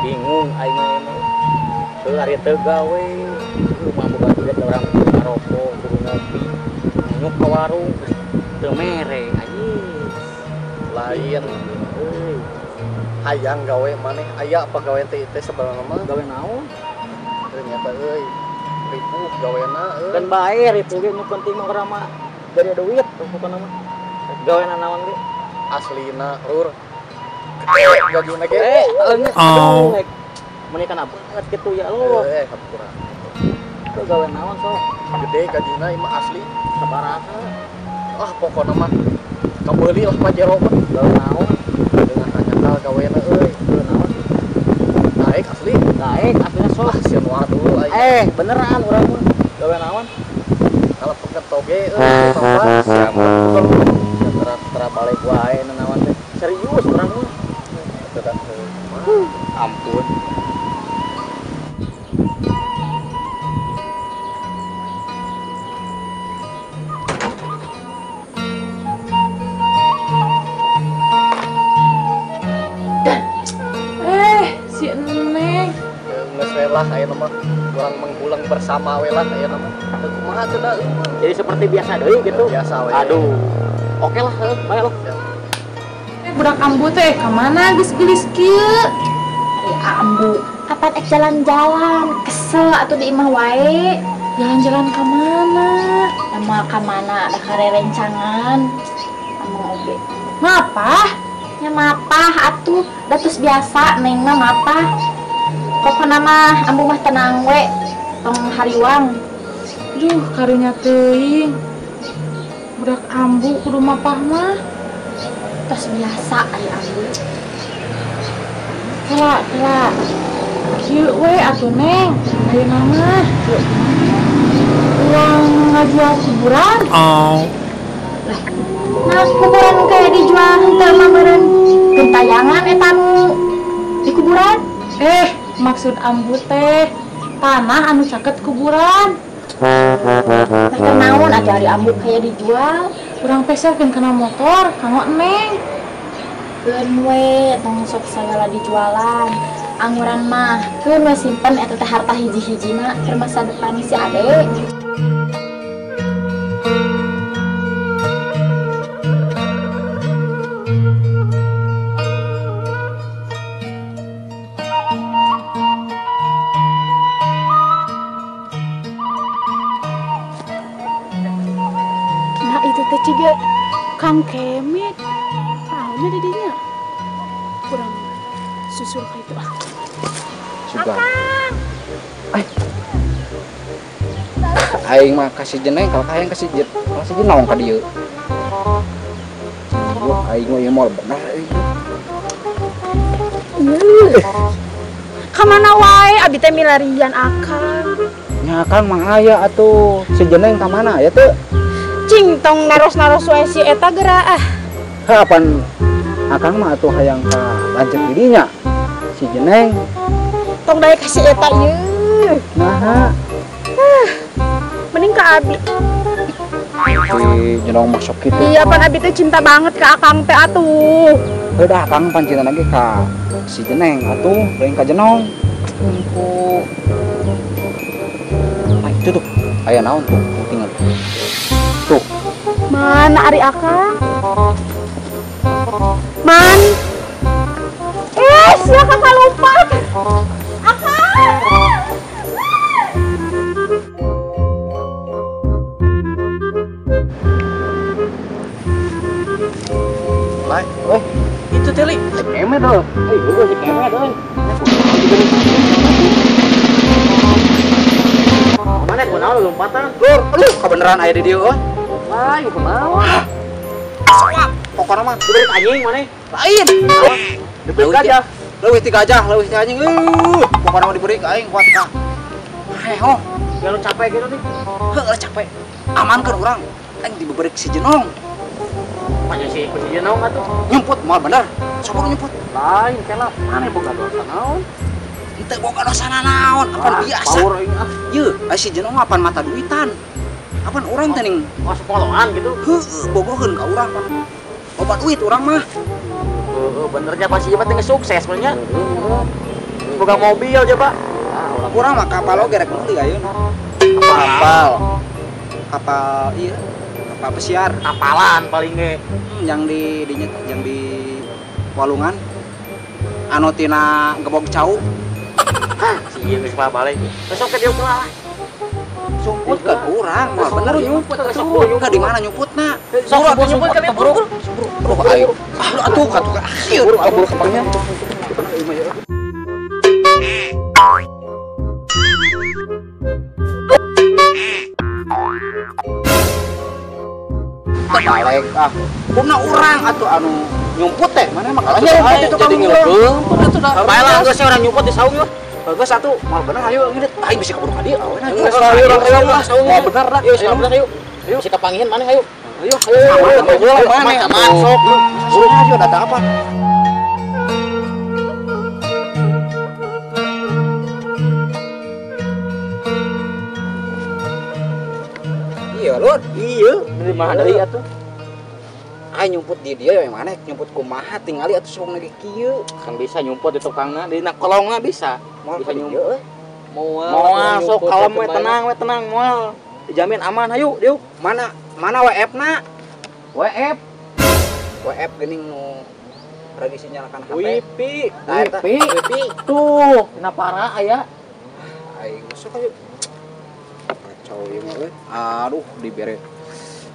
Bingung aing mah. Heuh ari teu gawe, mah boga duit urang ngarokok, kudu ngopi. Nyuk ka warung teu mere anjing. Lain euy. Hayang gawe maneh aya pagawean teh teh sebenarnya mah gawe naon? Ternyata euy ripuh gawena euy. Kan bae ripuh ge nu penting mah urang mah dari duit pokona mah. Gawena naon ge? Aslina lur. Gede gajina ge. Aduh. Mun kana banget kitu ya lo. Hampura. Teu gawe naon sok? Gede gajina ieu mah asli. Sabaraha? Ah pokona mah kabeuli lah Pajero mah. Gawe naon? Dengan anyakal gawena euy. Gawe naon? Daek asli. Daek aslina sok. Ah sieun waduh aing. Beneran urang mah. Gawe naon? Kalau peket toge euy sampah. Siapa? Tera balik wae naon teh. Serius urang mah. Ampun. Si Neng. Geus we lah aya mah urang menggulang bersama we lah aya mah. Teu kumaha cenah euy. Jadi seperti biasa deui gitu. Biasa we. Aduh. Oke lah, heuh, bae lah. Budak ambu teh ka mana geus geulis kieu? Ari ambu, kapan ek jalan-jalan? Kesel atuh di imah wae. Jalan-jalan ka mana? Moal ka mana ada karerencangan. Ambu oge. Mapah? Nya mapah atuh, da tos biasa neng mah mapah. Pokona mah ambu mah tenang we, tong hariwang. Duh, karunya teuing. Budak ambu kudu mapah mah. Tos biasa ari ambu. Kela, kela. Kieu we atuh neng, ayeuna mah. Uang ngajual kuburan. Oh. Lah, nah kuburan kayak dijual henteu mah meureun gentayangan eta nu di kuburan. Maksud ambu teh tanah anu caket kuburan. Teh naon atuh ari ambu kayak dijual? Urang peserkeun kana motor kanggo neng. Keun we tong sok sagala dijualan. Anguran mah keun we simpen eta teh harta hiji-hijina keur masa depan si ade. Nah itu teh ciga Kang Kemet. Naonnya di dinya? Kurang susul ka itu ah. Sugan. Aing mah kasih jeneng kalau hayang kasih jenong ka dieu. Wah, aing mah ieu moal bener euy. Ka mana wae abi teh milarian akang. Nya akang mah aya atuh. Si jeneng ka mana aya teu? Cing tong naros-naros wae si eta geura ah. Heuh apan akang mah atuh hayang ka lanceuk di dinya. Si jeneng tong daek ka si eta ieu. Naha? Mending ka abi. Si jenong masuk kitu. Iya pan abi teh cinta banget ka akang teh atuh. Heuh dah akang pan cinta lagi ka si jeneng atuh, lain ka jenong. Ku. Ah itu tuh, aya naon tuh tinggal. Tuh. Mana ari akang? Man. Sia kakak lupa. Akang. Lai, weh, itu teli. Kemet tuh. Gua si kemet euy. Mana kunaon lompatan? Lur, aduh kebeneran aya di dieu euy. Lain kunaon? Soak, pokona mah diberi anjing maneh. Lain. Diberi gajah. Leuwih ti gajah, leuwih ti anjing. Pokona mah diberi ka aing kuat ka. Heho, ya lu capek gitu nih. Heuh, capek. Amankeun urang. Aing diberi si jenong. Panya si jenong atuh. Nyumput moal bener. Sok nyumput. Lain kela maneh boga dosa naon? Henteu boga dosa naon, apan biasa. Power aing ah. Yeuh, ai si jenong mah apan mata duitan. Apan urang teh ning sepoloan gitu. Heuh, bogoheun ka urang pan. Loba duit urang mah. Heeh, benernya pasti ieu mah teh sukses benernya. Boga mobil coba. Kurang mah kapal oge rek meuli ayeuna. Kapal. Kapal iya, kapal pesiar, kapalan paling ge. Yang di dinya yang di Walungan. Anu tina gebog cau. Hah, si ieu geus balik. Besok ke dieu lah. Sumput ke urang, mah bener nyumput. Ka di mana nyumputna? Sok nyumput ka buru. Buru ayo. Ah, atuh ka tuh. Ieu kabur kepangnya. Balik ah. Kuna urang atuh anu nyumput teh, mana mah kalau nyumput itu kamu ngeureum atuh dah. Bae lah geus urang nyumput di saung yeuh. Bagus atuh, mal bener ayo ngeunit. Aing bisa kabur ka dieu aweuna. Ayo urang lah saung. Mal bener lah. Yeuh, bener ayo. Ayo si kapangihan maneh ayo. Ayo, ayo, aman, aman sok. Ayo datang apa? Iya, Lur. Iya, dari mana deui atuh? Aing nyumput di dia yang mana? Nyumput kumaha tingali atuh saung lagi kieu. Kan bisa nyumput di tukangna, di kolongna bisa. Bisa nyumput. Moal sok kalem we tenang moal. Dijamin aman hayu diuk. Mana mana WF-na? WF. WF geuning nu ragi sinyalkan HP. Wifi. Wifi. Tuh, dina para aya. Aing sok ayo. Kacau ieu mah euy. Aduh dibere.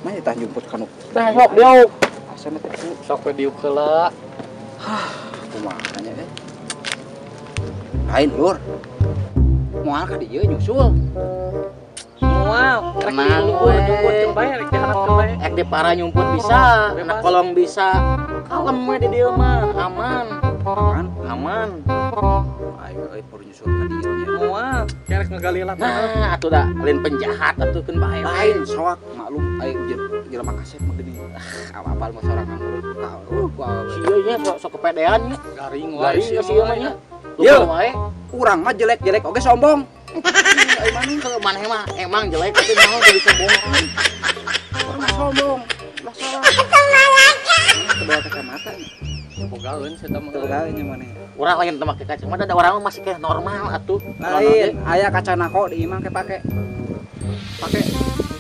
Mah tah nyumput kanu. Tah sok diuk. Asana teh sok we diuk heula. Hah, kumaha nya euy. Lain lur. Moal ka dieu nyusul. Moal, tenang we. Nyumputkeun bae rek diharapkeun bae. Ek di para nyumput bisa, na kolong bisa. Kalem we di dieu mah, aman. Aman, aman. Aing euy perlu nyusul ka dieu nya. Moal, kerek ngegali lah. Nah, atuh da lain penjahat atuh keun bae. Lain soak maklum aing jelema kasep mah geuning. Ah, apal mah sorangan urang. Sieu nya sok kepedean nya. Garing wae garing sieu mah nya. Yeuh, urang mah jelek-jelek oge sombong. Ai maneh kalau maneh mah emang jelek tapi naon jadi sombong. Urang mah sombong, ulah salah. Kebawa kacamata nya. Bogaeun saya mah. Bogaeun nya maneh. Urang lain teu make kacamata da urang mah masih kayak normal atuh. Lain, aya kaca nako di imah ke pake. Pake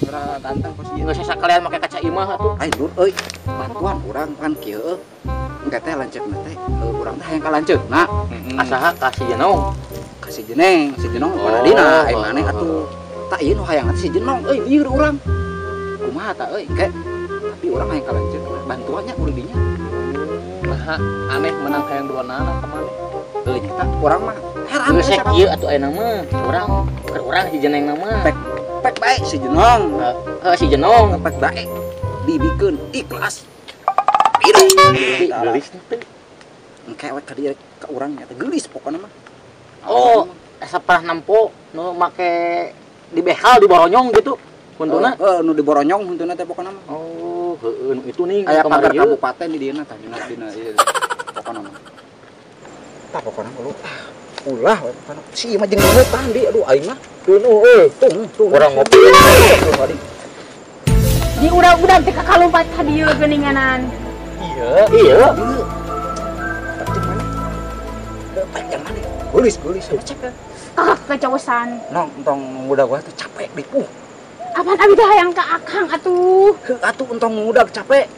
ora ganteng pos ieu. Geus sakalian make kaca imah atuh. Ai lur euy, bantuan urang pan kieu. Engke teh lanceukna teh, urang teh hayang ka lanceukna. Asaha ka si Jenong. Ka si Jeneng, si Jenong pada dina ai maneh atuh. Tah ieu nu hayang si Jenong euy lieur urang. Kumaha tah euy engke. Tapi urang hayang ka lanceukna, bantuannya kudu dinya. Nah, aneh menang hayang dua nana ka maneh. Heuh nyata urang mah heran geus kieu atuh ayeuna mah. Urang keur urang si Jeneng mah. Pek pek bae si Jenong. Heuh si Jenong pek bae dibikeun ikhlas. Gelis teh. Engke we ka dieu ka urang nya teh geulis pokona mah. Oh, asa pernah nempo nu make di behal di boronyong gitu. Huntuna? Heeh, nu di boronyong huntuna teh pokona mah. Oh, heueuh nu itu nih aya pagar kabupaten di dieuna tah dina dina ieu. Pokona mah. Tah pokona mah lu. Ulah we pokona. Si ieu mah jeung tah di aduh aing mah. Tuh euy, tuh urang ngopi. Di urang-urang teh kakalumpat ka dieu geuninganan. Iya. Iya. Tapi mana? Pek yang mana? Gelis, gelis. Cek ya. Kakak kejauhan. Nong, entong muda gua tuh capek dipuh. Apaan abi teh hayang ka akang atuh? Heuh atuh entong muda capek.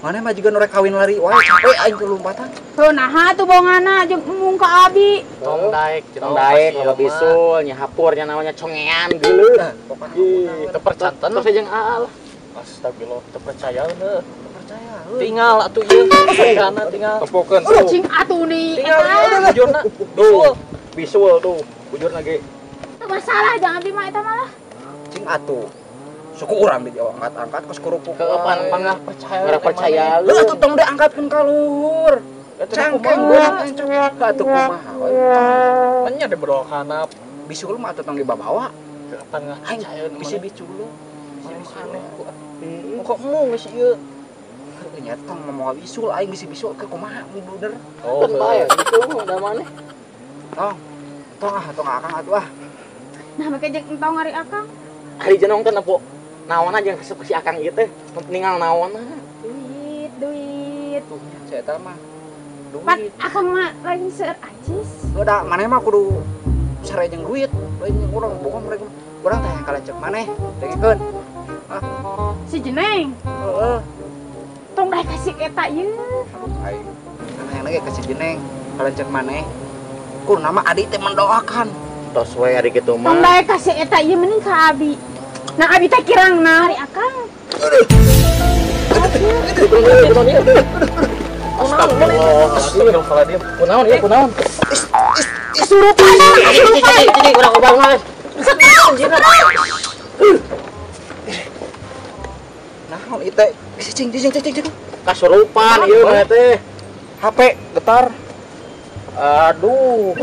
Mana mah juga norek kawin lari wae capek aing teu lompatan. Heuh naha atuh bongana jeung embung ka abi. Tong daek, tong daek loba bisul, nya hapur nya namanya congean geuleuh. Teu percanten terus jeung aa lah. Astagfirullah, teu percaya heuh. Tinggal atuh ieu, kana tinggal. Tempokeun. Cing atuh nih. Tinggal bujurna. Tuh, bisul tuh, bujurna ge. Teu masalah jangan abi mah eta malah. Cing atuh. Suku urang di angkat-angkat kos kerupuk. Kepan pangah percaya. Ora percaya. Lu atuh tong diangkatkeun ka luhur. Cangkeng beunang cangkeng atuh kumaha we. Nya di bawah kanap. Bisul mah atuh tong dibawa. Kepan ngah percaya bisi bisul. Bisi aneh. Kok mung geus ieu. Nya tong moal bisul aing bisi bisul ke kumaha bener. Oh, bae bisul da maneh. Tong. Tong ah tong akang atuh ah. Nah make jeung entong ari akang. Ari jenong teh nempo naonna jeung resep si akang ieu teh ningal naonna. Duit, duit. Tuh, saya eta mah Pan akang mah lain seueur acis. Udah maneh mah kudu sare jeung duit. Lain jeung urang bohong mereka. Urang teh hayang kalancek maneh. Dengekeun. Ah. Si Jeneng. Heeh. Tong daek ka si eta ieu. Aduh aing. Hayang lagi ka si Jeneng kalancek maneh. Kudu nama adik teh mendoakan. Tos we ari kitu mah. Tong daek ka si eta ieu mending ka abi. Nah abi teh kirang nari akang. Astagfirullah, astagfirullahaladzim. Kunaon ieu kunaon? Kesurupan, kesurupan. Cicing urang obang mah. Naon ieu teh? Cicing, cicing, cicing, cicing. Kasurupan ieu mah teh. HP getar. Aduh.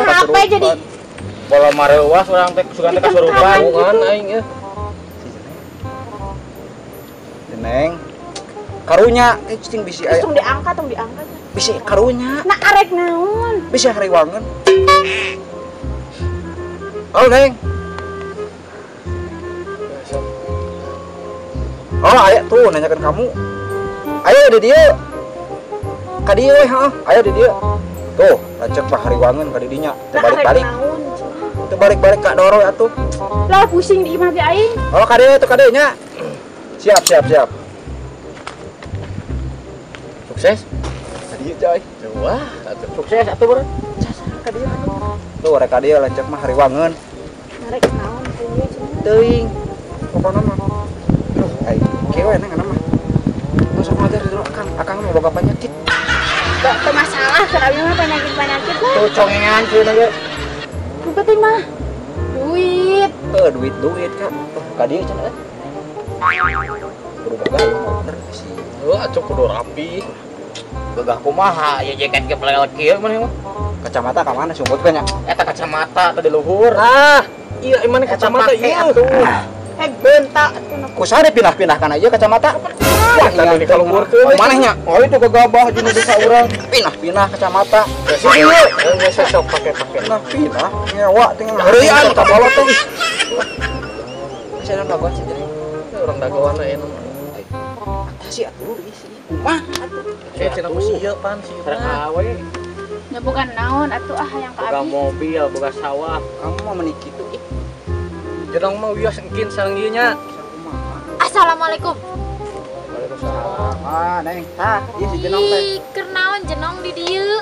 HP jadi bola mareuwas urang teh sugan teh kasurupan kan aing euy. Neng. Karunya cicing bisi aya. Tong diangkat, tong diangkat. Bisi karunya. Nah arek naon? Bisi hariwangan. Oh, Neng. Oh, aya tuh nanyakan kamu. Ayo di dieu. Ka dieu we, heeh. Ayo di dieu. Tuh, lanceuk mah hariwangan ka di dinya. Teu balik-balik. Teu balik-balik ka doro atuh. Lah pusing di imah ge aing. Oh, ka dieu tuh ka dieu nya. Siap, siap, siap. Sukses. Tadi coy. Wah, atuh sukses atuh bro. Ka dieu atuh. Tuh rek ka dieu lanceuk mah hariwangeun. Rek naon teh cenah? Teuing. Pokona mah. Duh, aing kieu we neng mah. Tong sok ngajar di akang, akang mah boga penyakit. Teu masalah keur abi mah penyakit-penyakit lah. Tuh congengan cenah ge. Nu penting mah duit. Heuh, duit-duit ka. Tuh ka dieu cenah euy. Kudu gagah ya bener sih. Heuh, atuh kudu rapi. Gagah kumaha ya jaket ge pelewat kieu maneh mah. Kacamata ka mana sunggut nya? Eta kacamata tadi luhur. Ah, iya imane kacamata ieu. Eh bentak atuh. Kusaha dipindah-pindahkan aja kacamata. Wah, tadi ka luhurkeun. Maneh nya? Oh, itu gegabah jeung desa urang. Pindah-pindah kacamata. Sini ieu. Geus sok pake-pake. Pindah-pindah ngewa tinggal heureuyan ka bolot teh. Saya dagoan sih jadi. Urang dagoan aya nu. Atasi atuh diisi. Kumaha atuh? Eh cenah ku si ieu pan si sareng awe. Nya bukan naon atuh ah hayang ka abi. Boga mobil, boga sawah. Kamu mah meuni kitu ih. Jenong mah wios engkin sareng ieu nya. Assalamualaikum. Waalaikumsalam. Ah, Neng. Tah, ieu si Jenong teh. Ih, keur naon Jenong di dieu?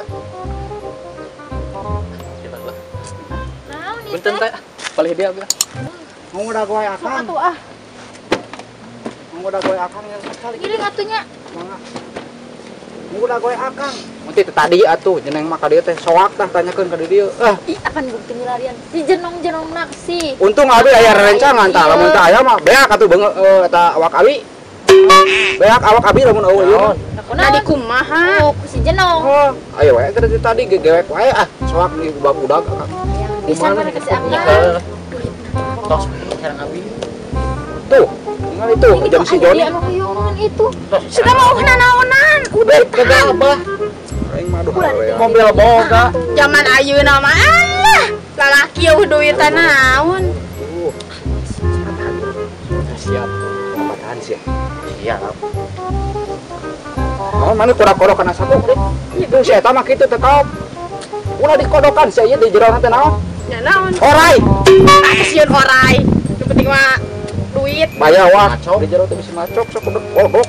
Naon ieu? Punten teh. Palih dia abdi. Mau dagoe akang. Sok atuh ah. Mau dagoe akang yang sekali. Giring atuh nya. Mangga. Mau dagoe akang. Mun teh tadi atuh Jeneng mah ka dieu teh soak tah tanyakeun ka dieu. Ah. Ih, apan bukti milarian. Si Jenong-jenong naksi. Untung abi aya rerencangan tah, lamun teh aya mah beak atuh beungeut eta awak abi. Beak awak abi lamun eueuh ieu. Tadi kumaha? Oh, ku si Jenong. Oh, ayo we teh tadi gegewek wae ah, soak di budak-budak. Bisa mana ka si akang. Tos sareng abi. Tuh, tinggal itu jam si Joni. Itu. Sudah mau nanaonan, udah gegabah. Aing mah aduh mobil boga. Zaman ayeuna mah alah, lalaki eueuh duitan naon. Siap. Apaan sih? Siap. Oh, mana kora-koro kana sapu. Itu si eta mah kitu teh kaop. Ulah dikodokan si ieu di jero teh naon? Nya naon? Orai. Ah, sieun orai. Nu penting mah duit. Bayar wah, di jero teh bisa macok sok kodok.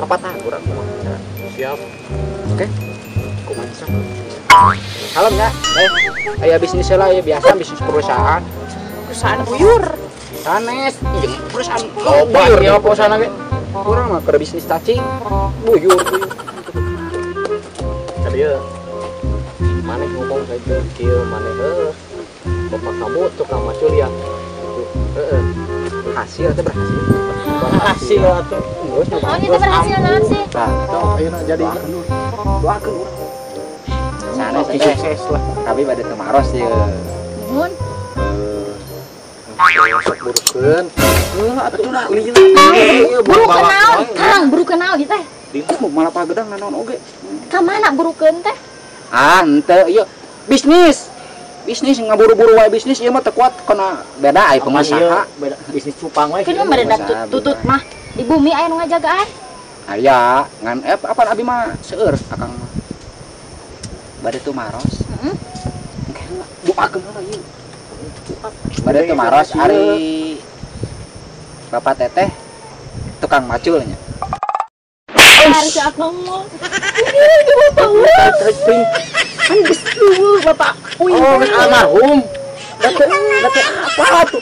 Apa tah urang mah. Siap. Oke. Kumaha sok. Salam ya. Aya bisnis lah ya biasa bisnis perusahaan. Perusahaan buyur. Sanes, jeung perusahaan loba ieu perusahaan ge. Urang mah keur bisnis cacing. Buyur, buyur. Ka dieu. Maneh ngomong ka dieu kieu maneh heuh. Bapak kamu tukang macul ya. Gitu. Heeh. Hasil teh berhasil. Berhasil atuh. Geus Oh, itu berhasil naon sih? Tah, tong ayeuna jadi doakeun urang. Sanes sukses lah. Kami bade teu maros ieu. Nuhun. Sok burukeun. Heuh atuh lah lila. Burukeun naon? Kang, burukeun naon ieu teh? Itu malah pagedang naon oge. Ka mana burukeun teh? Ah, henteu ieu bisnis. Bisnis ngaburu-buru wae bisnis ieu mah teu kuat kana beda ai pengusaha. Beda bisnis cupang wae. Kudu meredak tutut mah di bumi aya nu ngajagaan. Aya, ngan apa abi mah seueur akang mah. Bade tumaros. Heeh. Doakeun heula ieu. Bade tumaros ari Bapak Teteh tukang macul nya. Ari si akang mah. Ieu bapak urang. Kan geus eueuh bapak uing. Oh, geus almarhum. Date apa tuh?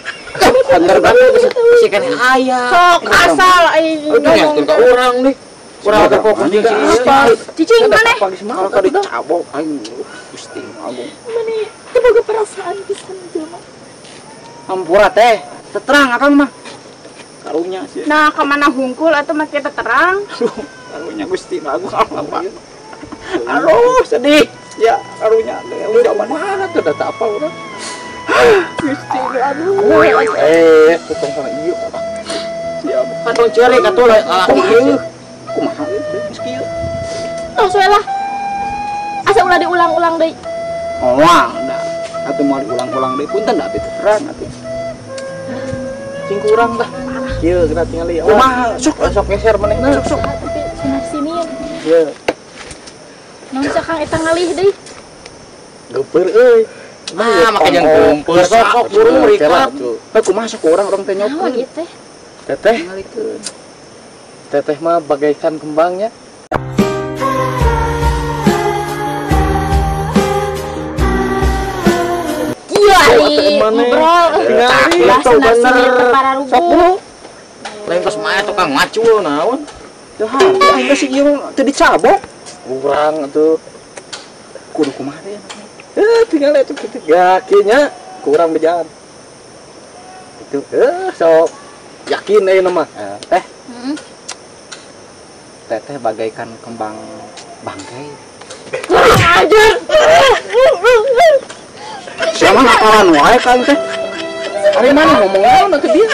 Bener banget si kan aya. Sok asal aing ngomong ke urang nih. Urang teh fokus jeung si apa? Cicing maneh. Kalau ka dicabok aing Gusti Agung. Maneh teu boga perasaan pisan jelema. Hampura teh, terang akang mah. Karunya sih. Nah, ka mana hungkul atuh make terang. Karunya Gusti Agung apa? Aduh, sedih. Ya, karunya teh udah mana tuh data apa urang? Gusti aduh. Potong sama ieu. Siap. Kan tong ceurik atuh lalaki ieu. Kumaha ieu geus kieu. Tos we lah. Asa ulah diulang-ulang deui. Moal da. Atuh moal diulang-ulang deui punten da abi teh terang atuh. Sing kurang lah. Kieu kita tingali. Kumaha sok sok geser manehna. Sok sok. Tapi sinar sini. Ieu. Naon sakang eta ngalih deui? Geupeur euy. Ah, makanya geumpeur sok buru rikat. Heuh kumaha sok urang teh nyokeun. Naon ieu teh? Teteh. Teteh mah bagaikan kembangnya. Iya, ngobrol. Bener. Sok buru. Lain tos mah tukang macul naon. Teu harti aing sih ieu teu dicabok. Urang atuh. Kudu kumaha teh? Tinggal itu yakinnya kurang berjalan. Itu sok yakin ayeuna mah. Teh. Teteh bagaikan kembang bangkai. Kurang ajar. Siapa ngapalan wae kan teh? Ari mana ngomong naon atuh dia?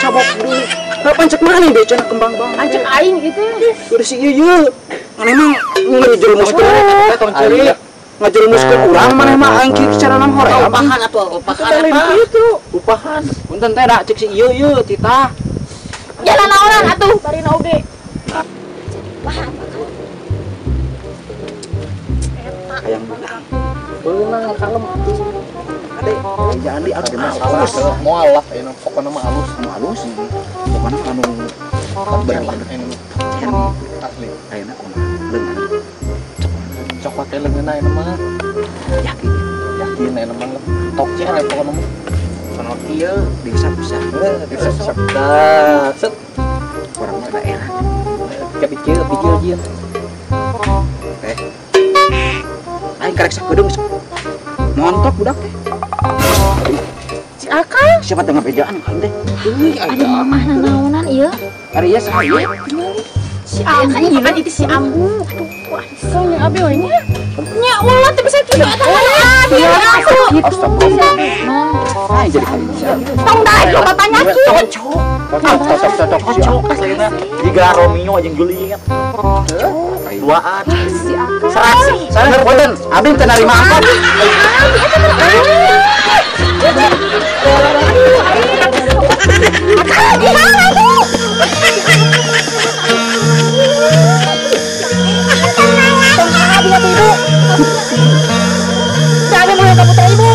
Cabok dulu. Lah pancek mana deh cenah kembang bangkai. Pancek aing gitu. Kudu si ieu ieu. Maneh mah ngejerumuskeun teh tong ceurik. Ngajerumuskeun urang maneh mah aing kieu secara nam hoream. Upahan atuh, upahan apa? Kitu. Upahan. Punten teh da cek si ieu ieu titah. Jalan naonan atuh barina oge. Wah, hayang beunang. Beunang kalem atuh. Ade, jangan di atuh masalah moal lah ayeuna pokona mah alus, anu alus. Pokona anu bener ayeuna asli. Ayeuna kumaha? Leungeun. Cok pake leungeun ayeuna mah. Yakin. Yakin ayeuna mah tok cere pokona mah. Kono kieu diusap-usap. Diusap-usap. Tah, set. Urang mah daerah. Kepikir, pikir jieun. Teh. Aing karek sakedeung montok budak teh. Si Akang. Siapa teh ngabejaan kan teh? Euy, ari mamah nanaonan ieu? Ari ieu saha ieu? Si Ambu, kan itu si Ambu. Aduh, so nya abi we nya. Nya ulah teh bisa kitu eta mah. Gitu. Astagfirullah. Nah, jadi tong daek lo bapaknya kieu. Cocok. Cocok cocok cocok aslina. Jiga Romeo jeung Juliet. Duaan. Si Akang. Serasi. Sareng punten, abi teu narima angkot. Akang gimana tuh? Tong abi atuh ibu. Jangan mau putra ibu.